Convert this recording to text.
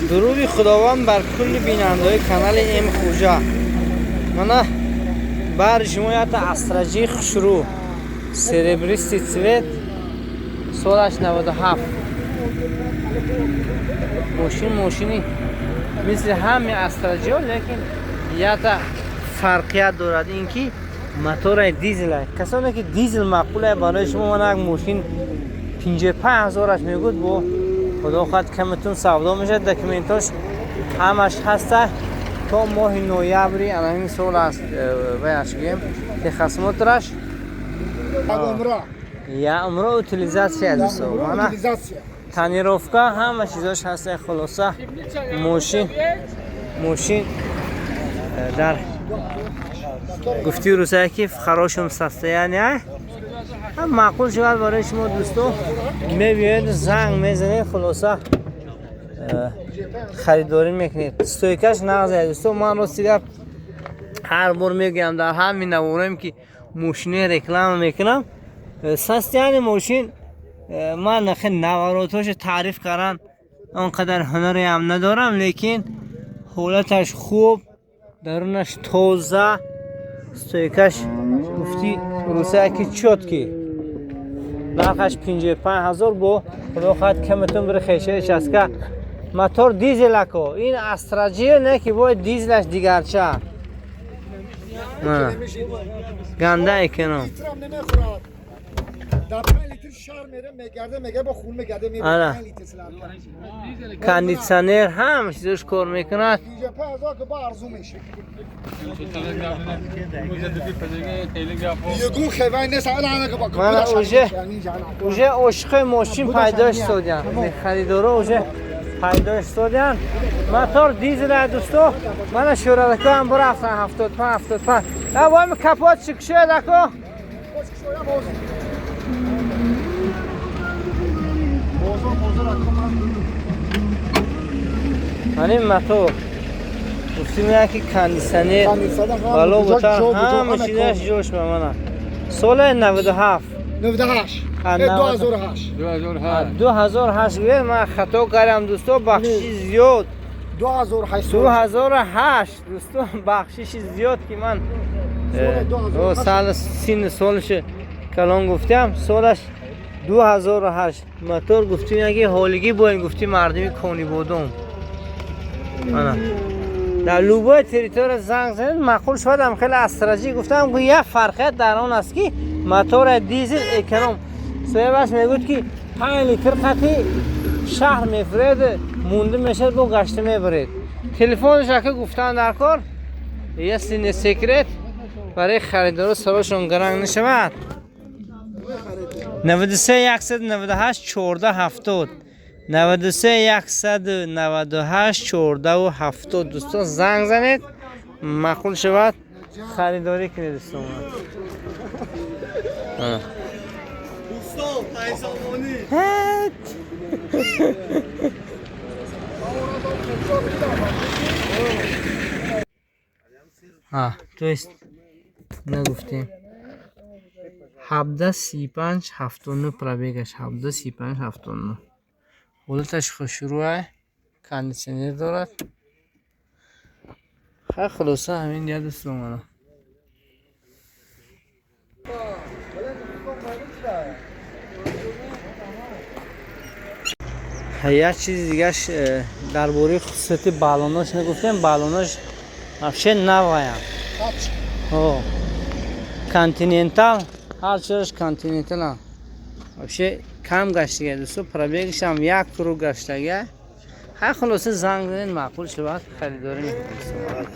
Дуруди Худованд бар кулли бинандаҳои канали М Хуҷа. Мана баҳри шумо якта Астра Ҷи хушрӯ, серебристый цвет, солаш 97. Мошин мошини мисли ҳами Астра Ҷиҳо, лекин якта фарқият дорад, ин ки мотораи дизела. Касоне ки дизел маъқуле, барои шумо мана як мошин 55 ҳазораш мегӯд, бо худо хоҳад, каматун савдо мешавад. Документош ҳамаш ҳаста, то моҳи ноябри ана ҳамин сол аст. Ваяш гӯем, техосмотраш я умро утилизация дӯсто. Мана тонировка, ҳама чизош ҳаста. Хулоса, мошин дар гуфти русая ки в хорошем состоянии. Ҳам маъқул шавад барои шумо, дӯсто, мебиёед, занг мезанед, хулоса, харидорӣ мекунед. Стойкаш нағз, дӯсто. Ман рости гап ҳар бор мегӯям, дар ҳамин наворем ки мошинаи реклама мекунам, состояние мошин ман нахе наворотошо таъриф кардан он қадар ҳунареам надорам, лекин ҳолаташ хуб, дарунаш тоза, стойкаш гуфти русая ки чёткий. Нархаш 55 ҳазор, бо худо хоҳад, каматон бири хешаи часка. Мотор дизелако, ин Астра Ҷия не ки бояд дизелаш дигарча ганда эконом. Дар 5 литр шаҳр мере, мегарде, мега бо хун мегарде. Ана. Кондитсионер, ҳама чизош кор мекунад. 55 ҳазор ки ба арзу меша. Ягон хевай нест. Мана уже ошиқои мошин пайдо шудян, харидоро уже пайдо шудян. Мотор дизела, дӯсто. Мана шӯралакоам бурафтан, 75, 75. Вами капот шикшояд, ако. Ман ин мотор гуфтим, яки кондитсионер, бало бута, ҳама чизаш ҷош ба. Мана соли 97. 98, 2008. 2008 гӯяд, ман хато кардам, дӯсто, бахшиши зиёд. 2008. 2008, дӯсто, бахшиши зиёд, ки ман сал синни солаши калон гуфтам. Солаш 2008, мотор гуфтим, яки ҳолигӣ боин гуфти мардуми Конибодом. Ана дар любой территория занг занед, маъқул шудам. Хеле Астра Ҷи гуфтам, як фарқият дар он аст, ки мотори дизел эконом. Соҳибаш мегӯяд, ки 5 литр қати шаҳр мефуред, мунда мешавад, бо гашта мебаред. Телефонаш ака гуфтан дар кор, если не секрет, барои харидоро сарошон гаранг нашавад: 93 198 14 70, 93 198 14 70. Дӯстон, занг занед, маъқул шавад, харидорӣ кунед, дӯстон. Ана. Усто, 5 сомонӣ. Ҳет. А, то есть нагуфтем. 17 35 79 пробегаш, 17 35 79. Ҳолаташ хушрӯай, кондитсионер дорад. Хай, хулоса, ҳамин я, дӯстон, мана. Як чизи дигаш дар бораи хусусияти баллонош нагуфтем, баллонош вообще наваян. Континентал, ҳар чораш Континенталам. Вообще кам гаштага, дӯсто, пробегашам як круг гаштага. Хай, хулоса, занг занед, маъқул шавад, харидорӣ мекунед.